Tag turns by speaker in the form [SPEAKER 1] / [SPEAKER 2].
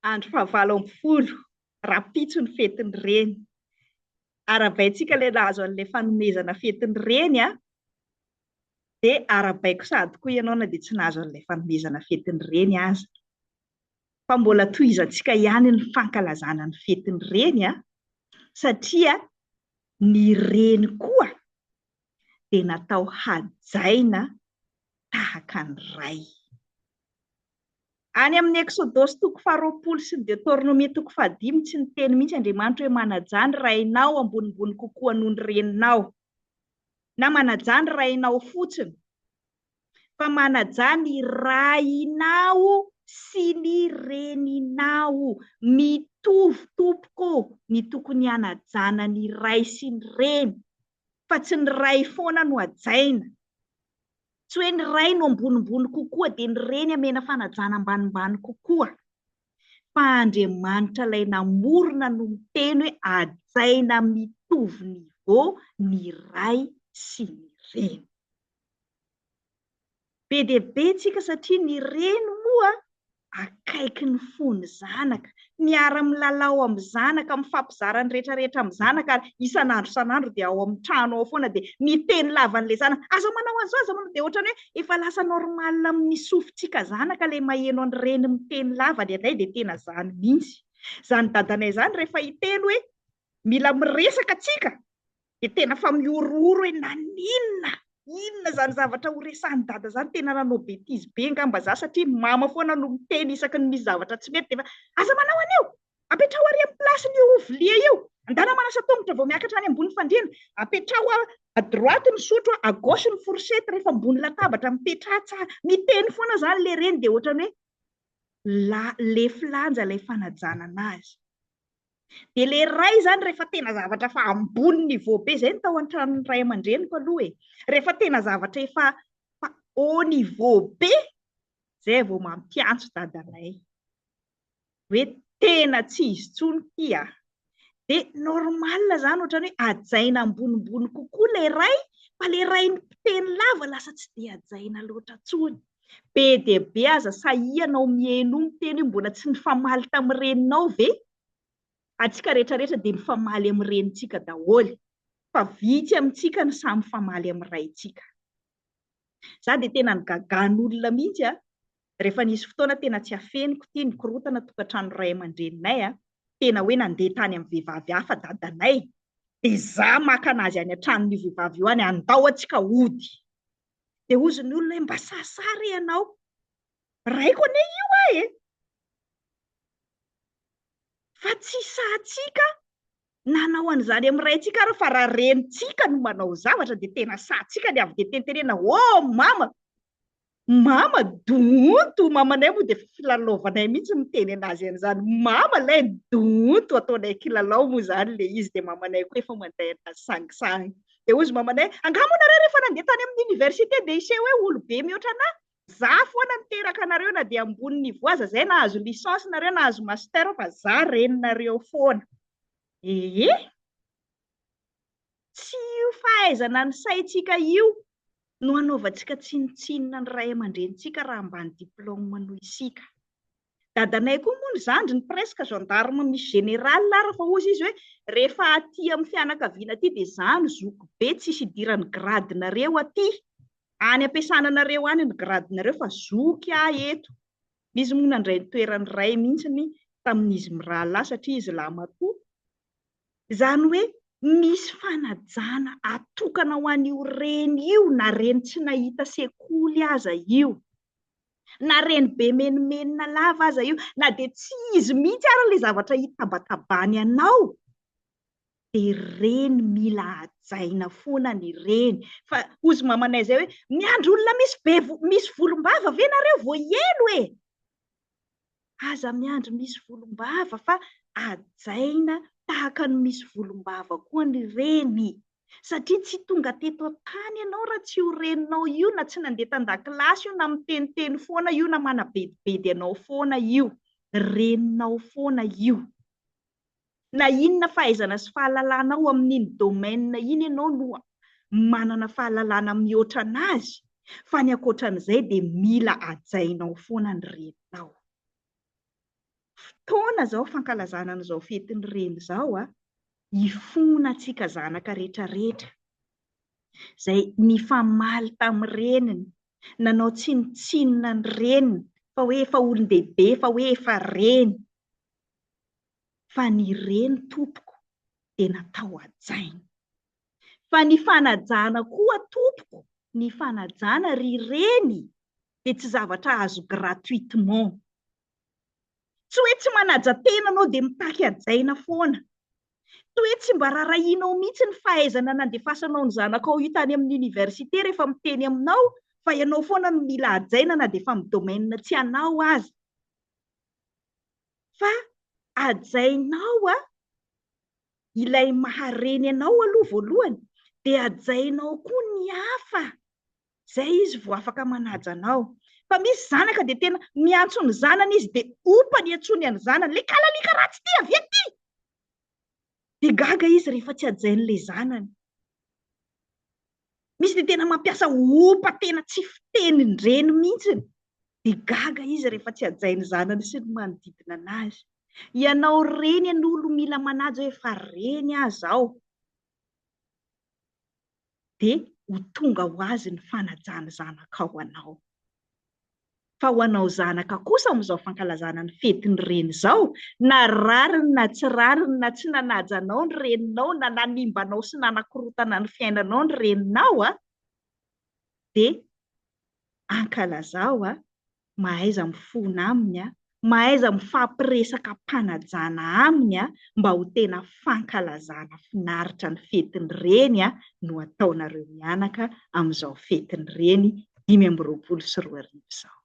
[SPEAKER 1] Andro faha-18, rahampitso ny fetin'ny reny. Arahabaintsika ilay nahazo an'ilay fanomezana fetin'ny reny a! Dia arahabaiko sahady koa ianao na dia tsy nahazo an'ilay fanomezana fetin'ny reny aza. Fa mbola tohizantsika ihany ny fankalazana ny fetin'ny reny a! Satria ny reny koa dia natao hajaina tahaka ny ray. Any amin'ny Eksodosy toko faharoapolo sy ny Deotornomia toko fahadimy tsy niteny mihitsy Andriamanitra hoe manajà ny rainao ambonimbony kokoa noho ny reninao, na manajà ny rainao fotsiny, fa manajà ny rainao sy ny reninao. Mitovy tompoko ny tokony hanajana ny ray sy ny reny, fa tsy ny ray foana no hajaina. Tsy hoe ny ray no ambonimbony kokoa dia ny reny amena fanajana ambanimbany kokoa. Fa Andriamanitra ilay namorona no miteny hoe hajaina mitovy niveau ny ray sy ny reny. Be dia be tsika satria ny reny moa akaiky ny fon'ny zanaka, miara-milalao amin'ny zanaka, mifampizara ny rehetra rehetra amin'ny zanaka ary isan'andro isan'andro dia ao amin'ny trano ao foana dia miteny lava an'ilay zanaka, aza manao an'izao, aza manao, dia ohatran'ny hoe efa lasa normal amin'ny sofintsika zanaka ilay maheno an'ny reny miteny lava, ny anay dia tena izany mihitsy. Izany dadanay izany rehefa hiteny hoe mila miresaka tsika dia tena fa mihorohoro hoe naninona? Inona izany zavatra ho resahin'i dada izany? Tena nanao bêtise be angamba za satria mama foana no miteny isaky ny misy zavatra tsy mety dia efa aza manao an'io! Apetraho ary amin'ny place-ny io vilia io! Andana manasa tongotra vao miakatra any ambony fandriana! Apetraho à droite ny sotro, à gauche ny fourchette rehefa ambony latabatra, mipetraha tsara! Miteny foana izany ilay reny dia ohatran'ny hoe la lefy lanja ilay fanajana anazy. Dia le ray zany rehefa tena zavatra efa ambony niveau be, zay ny tao an-tranon'ny ray aman-dreniko aloha e, rehefa tena zavatra efa haut niveau be, zay vao mampiantso dadanay hoe tena tsy izy intsony ity a! Dia normal zany ohatran'ny hoe hajaina ambonimbony kokoa le ray, fa le ray mpiteny lava lasa tsy dia hajaina loatra intsony. Be dia be aza sahianao mihaino miteny hoe mbola tsy nifamaly tamin'ny reninao ve? Antsika rehetra rehetra dia mifamaly amin'ny renintsika daholo, fa vitsy amintsika no samy mifamaly amin'ny raintsika. Za dia tena nigagan'olona mihitsy a, rehefa nisy fotoana tena tsy afeniko ity nikorotana tokantrano ray aman-dreninay a, tena hoe nandeha tany amin'ny vehivavy hafa dadanay, dia za maka anazy any an-tranon'io vehivavy io any, andao antsika hody. Dia hozy ny olona hoe mba sahisahy re ianao, raiko anie io aho e! Fa tsy sahintsika nanao an'izany amin'ny raintsika ary fa raha renintsika no manao zavatra dia tena sahintsika ny avy dia tenitenena, oh mama! Mama donto, mamanay moa dia filalaovanay mihitsy miteny anazy an'izany, mama ilay donto, ataonay kilalao moa izany ilay izy dia mamanay koa efa mandray anazy sangisangy. Dia hozy mamanay, angaha moa nareo rehefa nandeha tany amin'ny université dia hiseho hoe olobe mihoatra anah? Za foana niteraka anareo na dia ambony niveau aza zay nahazo licence nareo nahazo master fa za reninareo foana. Ee. Tsy io fahaizana ny saintsika io no anaovantsika tsinontsinona ny ray aman-drenintsika raha ambany diplôme noho isika. Dadanay koa moa ny zandriny presque gendarme misy général ary fa hozy izy hoe rehefa aty amin'ny fianakaviana aty dia za no zoky be tsisy idiran'ny grade nareo aty. Any ampiasana anareo any ny grade nareo fa zoky aho eto. Izy moa nandray ny toeran'ny ray mihitsiny tamin'izy mirahalahy satria izy lahimatoa. Izany hoe misy fanajana atokana ho an'io reny io na reny tsy nahita sekoly aza io. Na reny be menomenona lava aza io, na dia tsy izy mihitsy ara ilay zavatra itabatabany anao, dia reny mila hajaina foana ny reny. Fa hozy mamanay izay hoe, miandry olona misy be misy volombava ve nareo vao hieno e? Aza miandry misy volombava fa hajaina tahaka ny misy volombava koa ny reny. Satria tsy tonga teto an-tany ianao raha tsy io reninao io na tsy nandeha tan-dakilasy io na miteniteny foana io na manabedibedy anao foana io. Reninao foana io. Na inona fahaizana sy fahalalana ao amin'iny domaine iny ianao no manana fahalalana mihoatra an'azy fa ny ankoatran'izay dia mila hajainao foana ny reninao. Taona izao fankalazana an'izao fetin'ny reny izao a, hifona antsika zanaka rehetrarehetra izay nifamaly tamin'ny reniny, nanao tsinontsinona ny reniny fa hoe efa olon-dehibe, fa hoe efa reny. Fa ny reny tompoko dia natao hajaina. Fa ny fanajana koa tompoko, ny fanajana ry reny dia tsy zavatra azo gratuitement. Tsy hoe tsy manaja tena anao dia mitaky hajaina foana. Tsy hoe tsy mba rarahianao mihitsy ny fahaizana nandefasanao ny zanakao io tany amin'ny université rehefa miteny aminao fa ianao foana no mila hajaina na dia efa amin'ny domaine tsy anao aza. Fa hajainao ilay maha reny anao aloha voalohany dia hajainao koa ny hafa. Zay izy vao afaka manaja anao. Fa misy zanaka dia tena miantso ny zanany izy dia opa ny iantsoany an'ny zanany, le kalalika ratsy ity avy aty! Dia gaga izy rehefa tsy hajain'ilay zanany. Misy dia tena mampiasa opa tena tsy fitenin-dreny mihitsy. Dia gaga izy rehefa tsy hajain'ny zanany sy ny manodidina anazy. Ianao reny aloha no mila manaja hoe efa reny aho izao. Dia ho tonga ho azy ny fanajan'ny zanakao anao. Fa ho anao zanaka kosa amin'izao fankalazana ny fetin'ny reny izao, na rariny na tsy rariny, na tsy nanaja anao ny reninao, na nanimba anao sy nanakorotana ny fiainanao ny reninao, dia ankalazao mahaiza mifona aminy, mahaiza mifampiresaka am-panajana aminy mba ho tena fankalazana finaritra ny fetin'ny reny no ataonareo mianaka amin'izao fetin'ny reny 2025 izao.